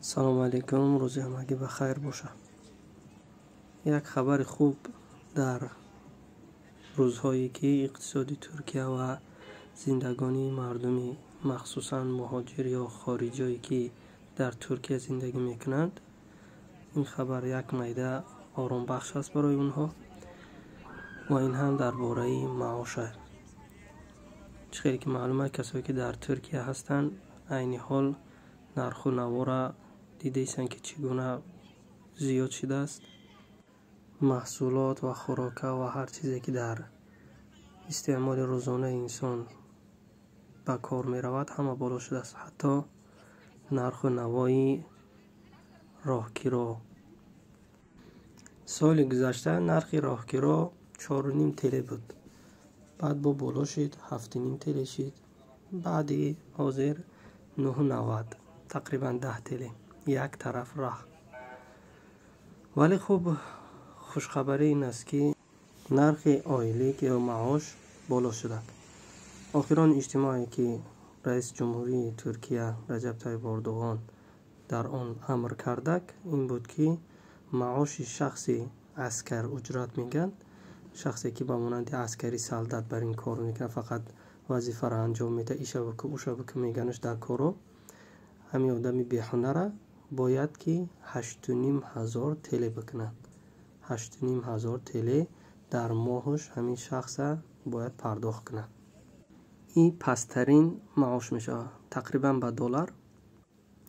Салому алейкум, рӯзи ҳамагӣ ба хайр бошад. Як хабари хуб дар рӯзҳое, ки иқтисоди Туркия ва зиндагонии мардуми, махсусан муҳоҷир ё хориҷое, ки дар Туркия зиндагӣ мекунанд, ин хабар як майда оромбахш аст барои онҳо. Ва ин ҳам дар бораи маоша. Чӣ хеле ки маълум аст, касое, ки дар Туркия ҳастанд, айни ҳол нарху навора дидаистанд, ки чӣ гуна зиёд шудааст. Маҳсулот ва хӯрока ва ҳар чизе, ки дар истеъмоли рӯзонаи инсон ба кор меравад, ҳама боло шудааст. Ҳатто нарху навои роҳкиро. Соли гузашта нархи роҳкиро 4,5 ТЛ буд. Баъд бо боло шид, 7,5 ТЛ шид. Баъди ҳозир 9,90, тақрибан 10 ТЛ як тараф раҳ. Вале хуб, хушхабарӣ ин аст, ки нархи ойлик ё маош боло шудад. Охирон иҷтимоае, ки раиси ҷумҳурии Туркия Раҷаб Тайиб Эрдоғон дар он амр кардак, ин буд, ки маоши шахси аскар уҷрат мегӯянд, шахсе, ки ба монанди аскари солдат бар ин кор мекунад, фақат вазифаро анҷом медиҳад, иша бикун, уша бикун меганаш дар коро, ҳамин одами беҳунара бояд ки 8,5 ҳазор ТЛ бикунад. 8,5 ҳазор ТЛ дар моҳаш ҳамин шахса бояд пардохт кунад. Ин пасттарин маош мешавад. Тақрибан ба доллар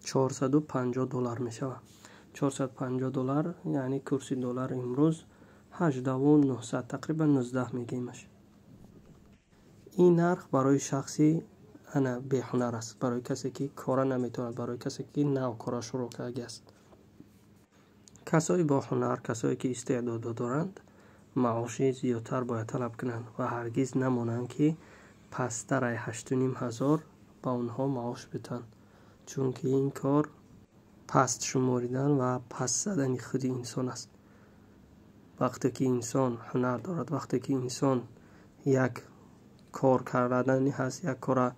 450 доллар мешавад. 450 доллар, яъне курси доллар имрӯз 18,900, тақрибан 19 мегӯемаш. Ин нарх барои шахси ана беҳунар аст, барои касе, ки кора наметавонад, барои касе, ки нав кора шурӯъ кардагиаст. Касои боҳунар, касое, ки истеъдодо доранд, маоши зиёдтар бояд талаб кунанд ва ҳаргиз намонанд, ки пасттар ай 8,5 ҳазор ба онҳо маош бидиҳанд, чунки ин кор паст шуморидан ва паст задани худи инсон аст. Вақте ки инсон ҳунар дорад, вақте ки инсон як кор кардани ҳаст, як кора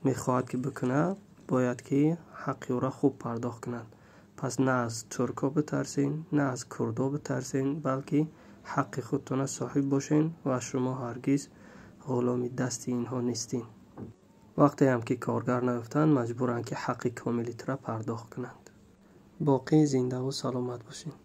мехоҳад, ки бикунад, бояд ки ҳаққи ӯро хуб пардохт кунанд. Пас на аз туркҳо битарсен, на аз курдо битарсен, балки ҳаққи худтона соҳиб бошен ва шумо ҳаргиз ғуломи дасти инҳо нестин. Вақтеам ки коргар наёфтанд, маҷбуранд, ки ҳаққи комилитра пардохт кунанд. Боқӣ зиндаву саломат бошед.